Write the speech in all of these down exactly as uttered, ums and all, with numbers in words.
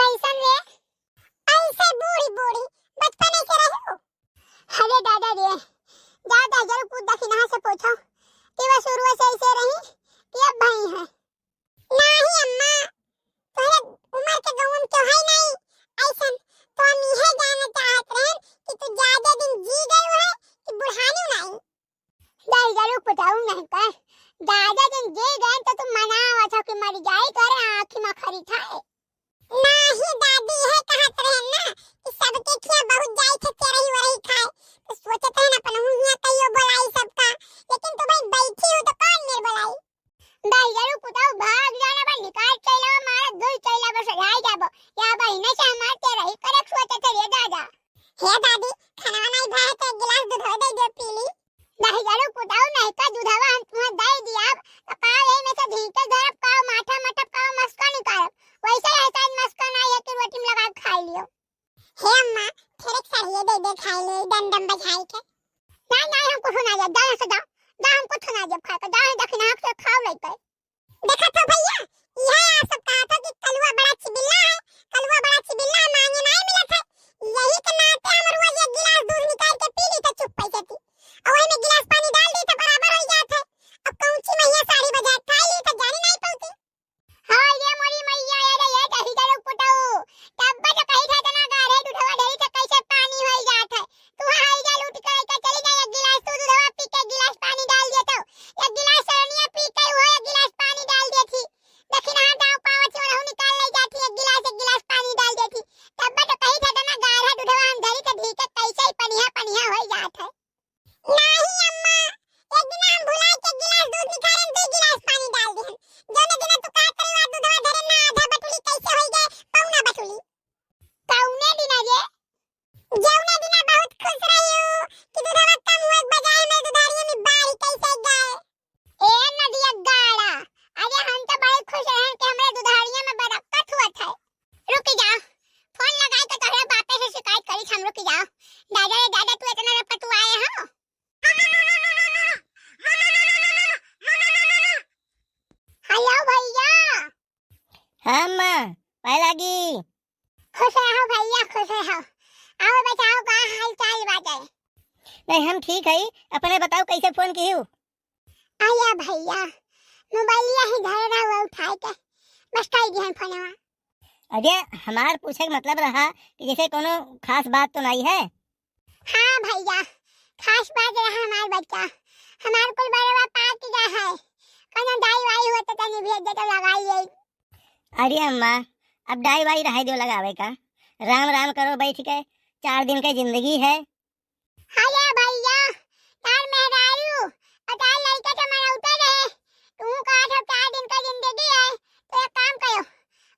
कैसन रे? ऐसे बूढ़ी बूढ़ी, बचपन ऐसे रही हो? अरे दादा रे, दादा जरूर कुछ दखिनहा से पूछो कि वो शुरू से ऐसे रही कि अब भई है। नाही अम्मा, तोहरे उम्र के गाँव में केहू है नहीं ऐसन, तो हम इहे जानल चाहत रहन कि तू ज्यादा दिन जी गई है कि बुढ़ानी नहीं। दाई जरूर बताऊ नहीं का, ज्यादा दिन जी गए तो तू मनावत हो कि मर जाई, तोरे आँखी में खरी खाए। नाही दादी, है कहत रहन ना कि सबके खिया बहुत जाई थे तेरही वरही खाए, तो सोचत रहन अपन हुइया कहियो बोलाई सबका, लेकिन तू भाई बैठी हो तो कौन मेर बोलाई? दाई जरूर कुताऊ भाग जाना बा, निकाल चैला मारा, दुई चैला बस जाई जाबो। या बहिने से हमार तेरही करे सोचत रे दादा। हे दादी, खाना नहीं भाए तो एक गिलास दूध दे दे पी ली। दाई जरूर कुताऊ नहीं का दूधवा हम तुम्हें दे दिया, तो का यही में से धीके धरब का माठा मटब का मस्का निकालब। वैसे ही शायद मस्का ना ये कि रोटी में लगा के खा लियो। हे अम्मा, फिर एक सरिये दे दे खाई ले, डंडम बजाई के। नहीं, नहीं, हम कुछ ना देब, जाओ से जाओ, जाओ, हम कुछ ना देब खाए के, जाओ, दखिना से खाओ लेके। देखत हो भैया, यह आप सब कहा था कि कलुआ बड़ा चिबिल्ला है, कलुआ बड़ा चिबिल्ला है, मांगे नहीं मिलत है, यही के नाते हम रोज एक गिलास दूध निकाल के पी ली तो चुप पैसे थी, और वही में गिलास पानी डाल दी तो बराबर हो जात है। अब कौन सी मैया साड़ी बजा खाई ली तो जानी नहीं पड़ती। हाँ, ये मोरी मैया, ये रे, ये दही जरूर कुटाऊ। तब तो कही था तना गाढ़े दूधवा ढेरी से कैसे पानी होई जात है। तू हाँ, हाई जा लूट के लेके चली जा, एक गिलास तू दूधवा पी के गिलास पानी डाल दिया तो। एक गिलास सरनिया पी के वो एक गिलास पानी डाल दिया थी। दखिनहा दाव पावत ही, वनहु निकाल ले जाती, एक गिलास, एक गिलास पानी डाल देती। तब तो कही था तना गाढ़ा दूधवा हम धरी के ढीके कैसे ही पनिया, पनिया होई जात है। नाही अम्मा, एक दिन हम भुला के गिलास दूध निकालन, दो गिलास पानी डाल दिहन। जौने दिन तू कहा करेला दूधवा धरे ना, आधा बटुली कैसे होई गए, पौना बटुली। कौने दिन रे? जौने दिन बहुत खुश रही हो कि दूधवा कम हुए, बजाय में दुधारिये में बाढ़ कैसे गए। ए नदिया गाड़ा, अरे हम तो बड़े खुश रहन कि हमरे दुधारिये में बरकत हुआ था। रुक जा, फोन लगाई तो तोहरे बापे से शिकायत करी हम, रुक जा। दादा रे दादा, तू इतना रपटुआए हो? हेलो भैया। हाँ माँ, पाए लागी। खुश रहो भैया, खुश रहो। आओ बताओ, का हाल चाल बाटे? नहीं, हम ठीक है, अपने बताओ, कैसे फोन की हो? आया भैया, मोबाइलिया ही धरे रहा, वो उठाए के बस कई दिहन फोनवा। अरे, हमार पूछे के मतलब रहा कि जैसे कोनो खास बात तो नहीं है? हाँ भैया, खास बात रहा हमार बच्चा, हमार कुल बरवा पाक गया है, कोनो दाई वाई हो तो तनी भेज दे तो लगाई ले। अरे अम्मा, अब दाई वाई रहे दो लगावे का, राम राम करो बैठ के, चार दिन के जिंदगी है। अरे भैया, तार मेहरारू और तार लड़का तो मनौते रहे। तू कहा था चार दिन का जिंदगी है, तो एक काम करो,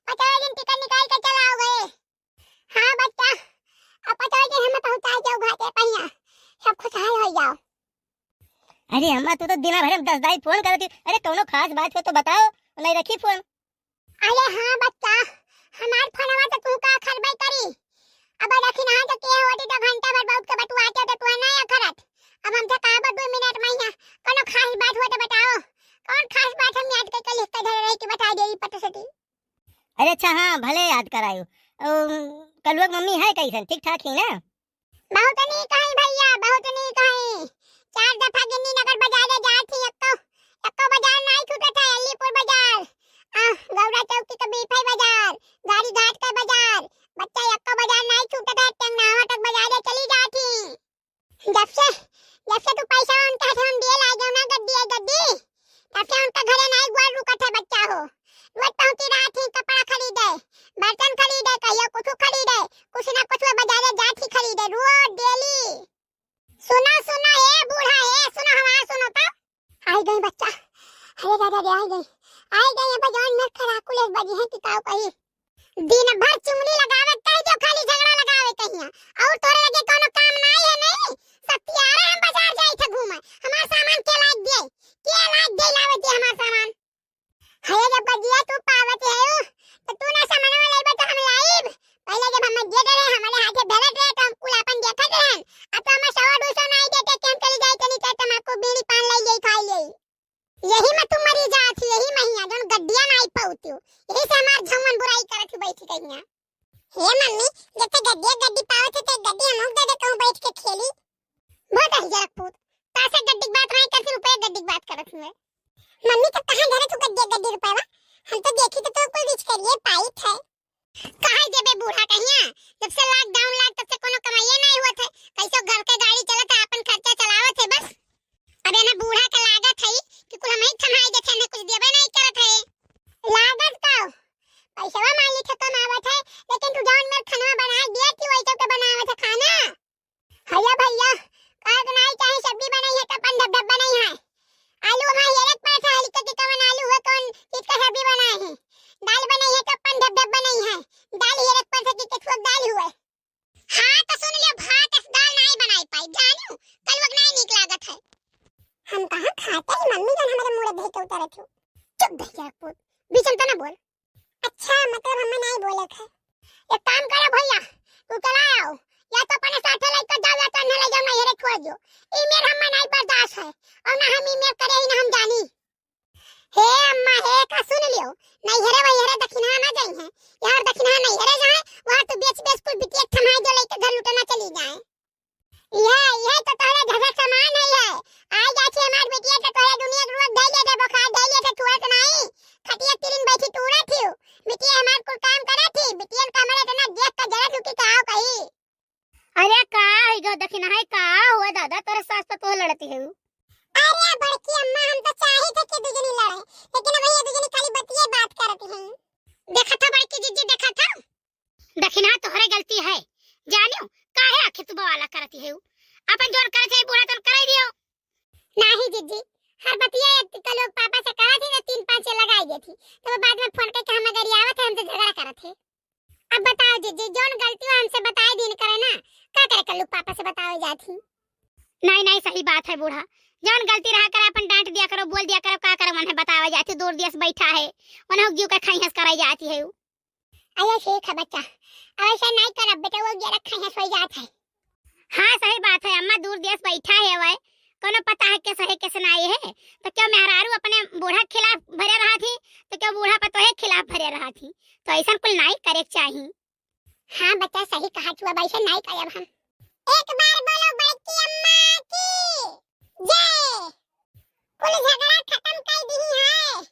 पचास दिन टिकट निकाल के चला आओ गए। हाँ बच्चा, अब पचास दिन हमें पहुँचा जाओ घर के पहिया, सब खुशहाल हो जाओ। अरे अम्मा, तू तो दिना भर में दस दाई फोन करती। अरे कौनो खास बात हो तो बताओ, नहीं रखी फोन। अरे हाँ बच्चा, हमार फोनवा तो तू का खरबे करी। अब रखी ना तो के होती तो घंटा भर बहुत के बतुआते तो तू नहीं अखरत। अब हमसे कहा दो मिनट में यहाँ कोनो खास बात हो तो बताओ। कौन खास बात हम याद करके लिख के धरे रही कि बता दे पट सटी। अरे अच्छा, हाँ, भले याद करायो। अम, कलुआ के मम्मी है कैसन, ठीक ठाक ही ना? बहुत नीक है भैया, बहुत नीक है। चार दफा गिन्नी नगर बाजारे जात ही, एक्को, एक्को बाजार नाई छूटत है, अलीपुर बाजार, आ, गौरा चौकी के बीफे बाजार, गाड़ी घाट के बाजार, बच्चा एक्को बाजार नाई छूटत है, टेंगनावा तक बाजारे चली जात ही। जब से, जब से तू पैसा उनके हाथ में दिए लागे ना गद्दी है गद्दी, तब से उनका घरे नाई ग्वार रुकत है बच्चा हो। रोज पहुंची रात ही कपड़ा खरीदे, बर्तन खरीदे, कहियो कुछ खरीदे, कुछ ना कुछ वो बाजारे जात ही खरीदे, रोज डेली। सुनो, सुनो, ए बूढ़ा, ए, सुनो, हमार सुनो तो। आई गई बच्चा, अरे दादा रे, आई गई, आई गई, अब जौन में खराकुल एक बजी है कि काऊ कही। दिन भर चुगली लगावे, कह दियो खाली झगड़ा लगावे कहिया, और तोरे लगे कोनो काम नाई है नहीं। सत्यारे हम बाजार जाई थे घूमे, हमार सामान के लाग दे, के लाग दे लावे दे हमार सामान। हये जब बजिया तू पावत है, तो तू ना सामान लेबे तो हम लाइब। पहले जब हम दे रहे, हमारे हाथे धरत रहे, तो हम कुल अपन देखत रहन, अब तो हमें सौ दो सौ नाई देते कि हम चली जाई, चली चाहे तमाकू बीड़ी पान ले जाई, खाई ले। यही में तू मरी जात ही, यही महिया जौन गड्डिया नाई पौतियो, यही से हमार झमन बुराई करत ही बैठी कहिया। हे मम्मी, जब ते गद्दिया गद्दी पावत है, ते गद्दी हमहू दे दे, कहूँ बैठ के खेली। बहुत है जरकपूत, तासे गद्दी की बात नहीं करती, रुपये गद्दी की बात करत हुए। मम्मी, तो कहाँ धरे तू गद्दिया गद्दी रुपया? हम तो देखी तो तू कोई रिक्शा करिए पाई थे। कहाँ देबे बूढ़ा कहिया, जब से lockdown लाग तब से कोनो कमाइए नहीं हुआ थे। कैसो घर के गाड़ी चलत है, अपन खर्चा चलावत है बस। अब एना बूढ़ा के लागत है कि कुल हमही थमाई देथे, एने कुछ देबे नहीं करत है। लागत का? पैसवा मालिक है कमावत है, लेकिन तू जौन मेर खाना बनाए दिए कि वही सबके बनावत है खाना। भैया, भैया, कहे के नहीं चाही, सब्जी बनाई है तो अपन ढब ढब बनाई है। आलू हमारे हेरत पर था, लिख के कौन आलू हुआ, कौन चीज का सब्जी बनाए है। दाल बनाई है तो अपन ढब ढब बनाई है। दाल हेरत पर था कि केथुआ दाल हुए। हाँ, तो सुन लियो, भात अस दाल नहीं बनाई पाई, जानू, कल वक्त नहीं नीक लागत है। हम कहाँ खाते ही मम्मी जन हमारे मुड़े धई के उतारत हो। चुप भैया पूत, बीच में तो ना बोल। अच्छा, मतलब हमें नहीं बोले थे। एक काम करो भैया, तू चला आओ, या तो अपने साथे लेकर जाओ या तो नहीं ले जाओ, नहीं हेरे छोड़ दो। ई मेर हमें नहीं बर्दाश्त है, और ना हम ई मेर करे ही ना हम जानी। हे अम्मा, हे का सुन लियो, नैहरे वैहरे दखिनहा ना जाई है, यहाँ दखिनहा नैहरे जाए, वहाँ तू बेच बेच कुल बिटिया थमाई दे लेके घर लुटना चली जाए। यह, यह तो तोहरे घर का सामान है, है। आई जाए छे हमार बिटिया तो तोहरे दुनिया के रोग धैले थे, बुखार धैले थे, छुअत नहीं। खटिया तीन बैठी तूरा थी, बिटिया हमार कुल काम करे थी, बिटियन का हमारे इतना देख का जरा थी कि का कही। अरे का है गो दखिनहा, का हुआ दादा, तोरे सास तो तोह लड़ती है। अरे बड़की अम्मा, हम तो चाही थे कि दू जनी लड़े, लेकिन अब ये दू जनी खाली बतिये बात करती हैं। देखा था बड़की जीजी, देखा था, दखिनहा तोहरे गलती है, जानियो, काहे आखिर तू बवाला करती है? अपन जोन करत है बूढ़ा तोन कराई दियो। नहीं जीजी, हर बतिया एक कल लोग पापा से कहा थी तो तीन पाँच ये लगाई गई थी, तो वो बाद में फोन करके हमें गरियावत है, हमसे झगड़ा करत है। अब बताओ जीजी, जौन गलती हो हमसे बताए दिन करे ना, का करे कल्लू पापा से बतावे जात ही? नहीं, नहीं, सही बात है बूढ़ा, जौन गलती रहा करे अपन डांट दिया करो, बोल दिया करो, का करो मन है बतावे जात ही, दूर देश बैठा है, उन्हें जीव का खाई हंस कराई जाती है। अरे ठीक है बच्चा, अब ऐसा नहीं करब बेटा, वो गिरक खाई हंस हो जात है। हाँ, सही बात है अम्मा, दूर देश बैठा है वह, कोनो पता है कैसे है कैसे नहीं है, तो क्यों मेहरारू अपने बूढ़ा के खिलाफ भरे रहा थी, तो क्यों बूढ़ा पतोहे के खिलाफ भरे रहा थी, तो ऐसा कुल नहीं करे के चाही। हाँ बच्चा, सही कहा तू, अब ऐसे नहीं करब हम। एक बार बोलो बड़की अम्मा की जय। कुल झगड़ा खत्म कर दी है।